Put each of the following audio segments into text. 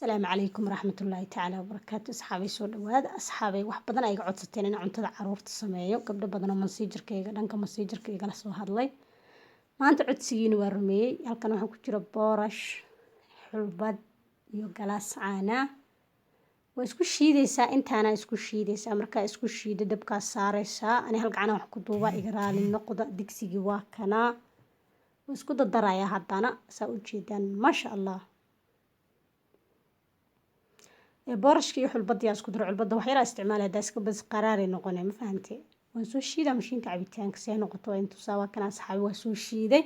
Asalaamu calaykum waraxmatullaahi tacaala wabarakaatu. Asxaabay, soo dhawaada. Asxaabay, wax badan ay iga codsateen inaan cuntada caruurta sameeyo. Gabdho badan oo Messengerkayga, dhanka Messengerka igala soo hadlay. Maanta codsigiina waa rumeeyey. Halkan waxaa ku jira boorash, xulbad iyo galaas caana. Waa isku shiidaysaa, intaana isku shiidaysaa. Markaa isku shiido, dabkaa saaraysaa. Ani hal gacana wax ku duubaa, iga raali noqda. Digsigii waa kanaa, waa isku dardarayaa haddana, saa u jeedaan, maasha Allah. Boorashka iyo xulbadii aan isku daro. Xulbada wax yaraa isticmaali, haddaa iska bas qaraaray noqonay, ma fahantay? Waan soo shiidaa mashiinka cabitaanka, see noqoto waa intusaa. Waa kana, asxaabi, waa soo shiiday.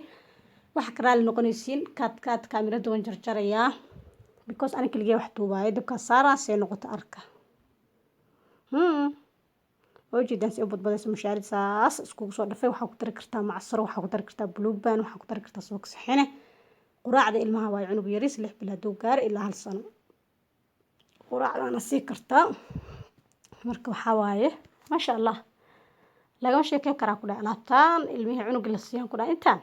Waxa ka raali noqonaysiin kaad kaad kaamirada waan jarjarayaa, because ani keligee wax duubaayo. Dabkaa saaraa, see noqoto arka. Waa ujeedaan si u badbadayso. Mushaarid saas iskugu soo dhafay. Waxaa ku dari kartaa macsaro, waxaa ku dari kartaa blueban, waxaa ku dari kartaa subag saxine. Quraacda ilmaha waayo, cunug yaris 6 bil hadduu gaaro ilaa hal sano quraacdaana sii kartaa. Marka waxaa waaye, maasha Allah, lagama sheekeyn karaa ku dhahay. Alaabtaan ilmihii cunuga la siiyaan ku dhahay, intaan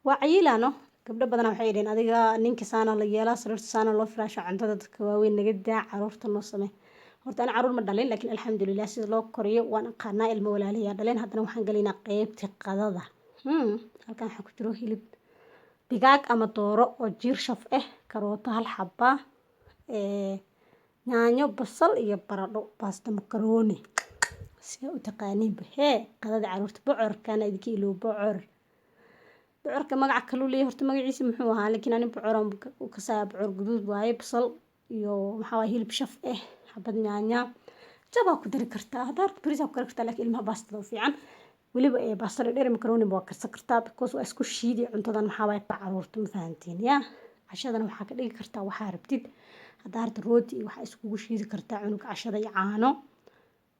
waa cayilaano. Gabdho badanaa waxay yidheen, adiga ninka saana la yeelaa, sariirta saana loo firaasha, cuntada dadka waaweyn naga daa, caruurta noo samee. Horta ani caruur ma dhalin, laakiin alxamdulilah sida loo koriyo waan aqaanaa. Ilmo walaalayaa dhaleen. Haddana waxaan galaynaa qeybtii qadada. Halkan waxaa ku jiro hilib digaag ama dooro oo jiir shaf ah, karooto hal xaba, yaanyo, basal iyo baradho, baasta macaroni sida u taqaaniinba. Hee, qadada caruurta. Bocorkana idinka ilow. Bocor, bocorka magaca kaluu leeyahay. Horta magaciisa muxuu ahaa? Laakiin ani bocoran u kasaya. Bocor guduud waaye. Basal iyo maxaa waaye, hilib shaf ah, xabad yaanya jabaa ku dari kartaa. Haddaa rabto bariis ku kari kartaa, laakiin ilmaha baastada u fiican. Weliba ee baastada dheer macaroni waa karsan kartaa, because waa isku shiidi cuntadan. Maxaa waaye, caruurta, ma fahanteen? Yaa cashadana waxaa ka dhigi kartaa waxaa rabtid. Haddaa rabto rooti iyo waxaa iskugu shiidi kartaa cunug cashada, iyo caano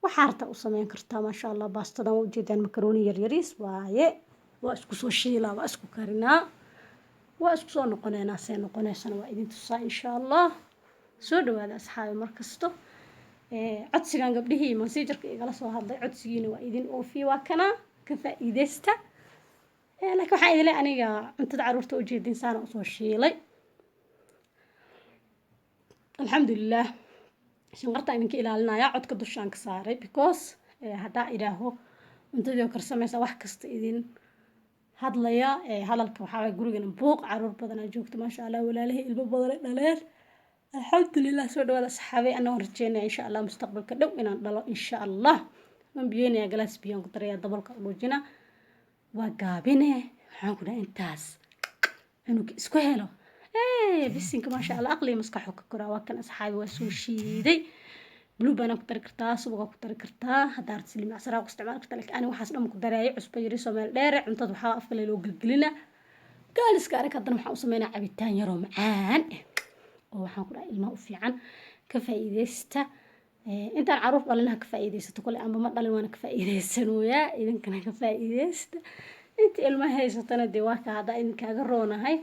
waxaa rabtaa u sameyn kartaa. Maasha Allah, baastadan waa ujeedaan, macaroni yaryariis waaye. Waa isku soo shiilaa, waa isku karinaa, waa isku soo noqoneynaa. See noqoneysana waa idin tusaa, insha Allah. Soo dhawaada, asxaabi. Markasto codsigan gabdhihii Messengerka igala soo hadlay, codsigiina waa idin oofiye. Waa kana, ka faa'iideysta. Laakiin waxaan idin leeyahay, aniga cuntada caruurta ujeedin saana usoo shiilay, alxamdulilah. Shanqartaan idinka ilaalinaya, codka dushaan ka saaray, because haddaa idhaaho cuntadii oo karsamaysa, wax kasta idin hadlaya. Hadalka waxaa waye gurigana buuq, caruur badanaa joogta, maasha Allah, walaalihii ilmo badanay dhaleen, alxamdulilah. Soo dhawaada, asxaabay. Anna waan rajeynaya, insha Allah, mustaqbalka dhow inaan dhalo, insha Allah. Waan biyeynaya, galaas biyaan ku daraya, dabolka dhuujina, waa gaabine. Waxaan ku dhahay intaas cunuga isku helo bisinka, maasha Allah, aqliga maskaxu ka koraa. Waa kan, asxaabi, waa soo shiiday. Blue bana ku dari kartaa, subagaa ku dari kartaa, haddaa rabto saliid macsaraa ku isticmaali kartaa, laakiin ani waxaas dhan ku dareeyo. Cusbo yariisoo meel dheere. Cuntada waxaa afka loo gelgelina gaaliska arag. Haddana waxaan u sameynaa cabitaan yaroo macaan oo waxaan ku dhahay ilmaha u fiican. Ka faa'iideysta. Intaan caruur dhalinaha ka faa'iideysato kole, amba ma dhalin, waana ka faa'iideysanooyaa. Idinkana ka faa'iideysta. Inta ilmaha haysatana dee waa ka haddaa idinkaaga roonahay.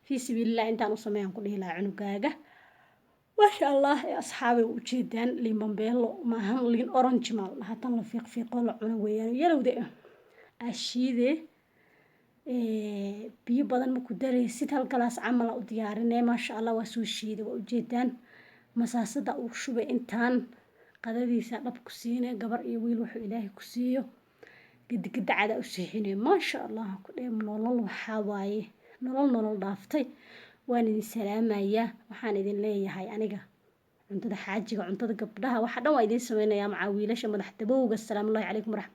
Fii sabiilillah intaan u sameeyaan ku dhihi lahaa cunugaaga, maasha Allah. Ee asxaabay, u ujeedaan, liin bambeelo maahan, liin orange maa la dhahaa. Tan la fiiq fiiqo la cuno weeyaan, yalowde ashiide. Biyo badan ma ku daraysid, hal galaas camal u diyaarinee. Maasha Allah, waa soo shiiday, waa ujeedaan. Masaasada uu shubay intaan qadadiisa dhab ku siinay. Gabar iyo wiil wuxuu Ilaahay ku siiyo, gadigada u seexinay, maasha Allah ku dheh. Nolol waxaa waaye, nolol nolol dhaaftay. Waan idin salaamayaa. Waxaan idin leeyahay, aniga cuntada xaajiga, cuntada gabdhaha, waxa dhan waa idin sameynayaa, macaa wiilasha madax dabowga. Asalaamu calaykum waraxmat.